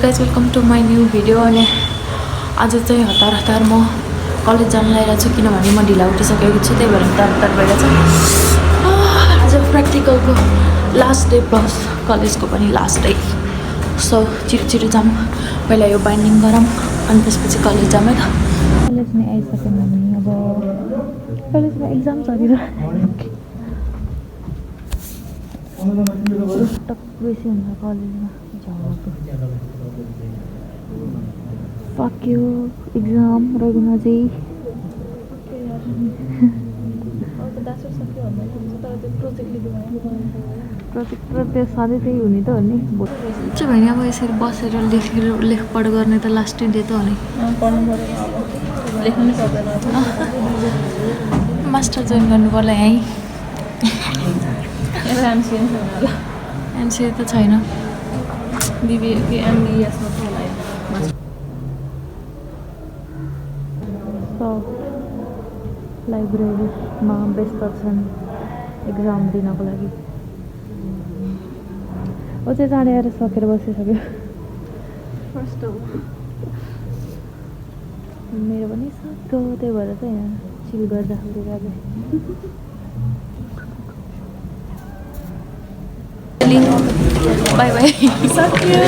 Guys welcome to my new video. अनि आज चाहिँ हतार म कलेज जान लागिरहेको छु किनभने म ढिला उठिसकेको छु, त्यही भएर हतार भइरहेको छ। आज प्र्याक्टिकलको लास्ट डे प्लस कलेजको पनि लास्ट डे। सो छिटो जाऊँ, पहिला यो बाइन्डिङ गरौँ अनि त्यसपछि कलेज जाऊँ है त। कलेज नै आइसक्यो हामी, अब कलेजमा एक्जाम चलिरहेको बेसी हुन्छ कलेजमा। सक्यो एक्जाम रहेन चाहिँ प्रोजेक्ट त्यो सधैँ त्यही हुने त हो नि। चाहिँ भने अब यसरी बसेर लेखपढ गर्ने त लास्ट डे त हो नि। मास्टर जोइन गर्नु पर्ला यहीँ। एमसिए त छैन, लाइब्रेरीमा व्यस्त छन् एक्जाम दिनको लागि। ओ चाहिँ जाने आएर सकेर बसिसक्यो। फर्स्ट हो मेरो पनि सक्यो, त्यही भएर चाहिँ यहाँ चिल गर्दाखेरि बाई बाई सक्यो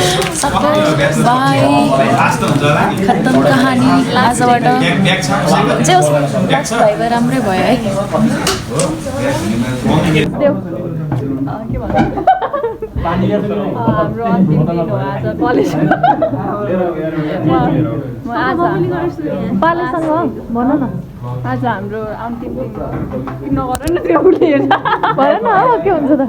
बाई खत्तम कहानी। आजबाट जे होस् भाइ राम्रै भयो है। हाम्रो अन्तिम दिन हो आज कलेजको। पालेसँग भन न, आज हाम्रो अन्तिम दिन नगर न, त्यो उसले भन न के हुन्छ त।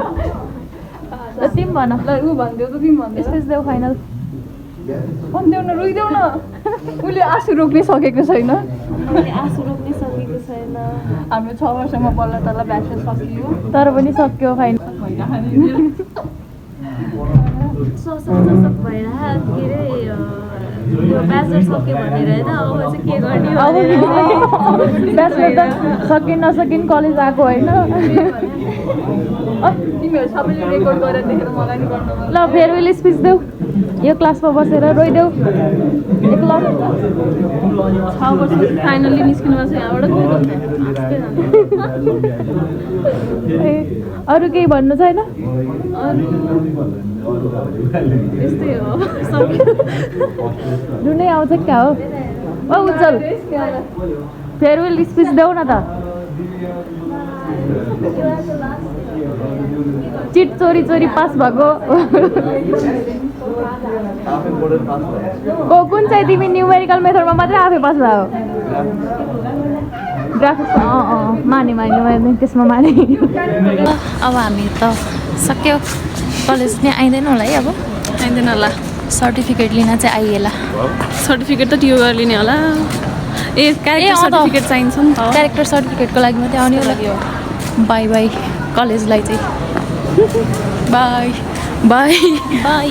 तिमी भन ल, ऊ भनिदेऊ त, तिमी भन्दै स्पेस देऊ फाइनल। भनिदेऊ न, रोइदेऊ न। उसले आँसु रोक्नै सकेको छैन। आँसु रोक्नै सकेको छैन। हाम्रो 6 वर्षमा बल्ल तल्ल ब्याचलर सकियो, तर पनि सक्यो फाइनल। ससक भएर के अरे यो ब्याचलर सक्यो भनेर होइन, अब चाहिँ के गर्ने ब्याचलर त सकिन नसकिन कलेज आएको होइन। तिमीहरू सबैले रेकर्ड गरेर देखेर मलाई नि गर्नु। ल फेयरवेल स्पिच देऊ, यो क्लासमा बसेर रोइदेऊ एकल। 6 वर्ष फाइनल्ली निस्किनुपर्छ यहाँबाट। अरू केही भन्नु छैन? यस्तै हो, जुनै आउँछ क्या हो। ओ उज्जवल फेयरवेल स्पिच देऊ न त। चिट चोरी पास भएको कुन चाहिँ तिमी न्युमेरिकल मेथडमा मात्रै आफै पास भयो। ग्राफिक्स माने मैले त्यसमा माने। अब हामी त सक्यो, कलेज नै आइँदैन होला है। अब आइँदैन होला, सर्टिफिकेट लिन चाहिँ आइएला। सर्टिफिकेट त त्यो लिने होला। क्यारेक्टर सर्टिफिकेट चाहिन्छ नि त। क्यारेक्टर सर्टिफिकेटको लागि मात्रै आउने होला। बाई बाई कलेजलाई चाहिँ बाई बाई बाई।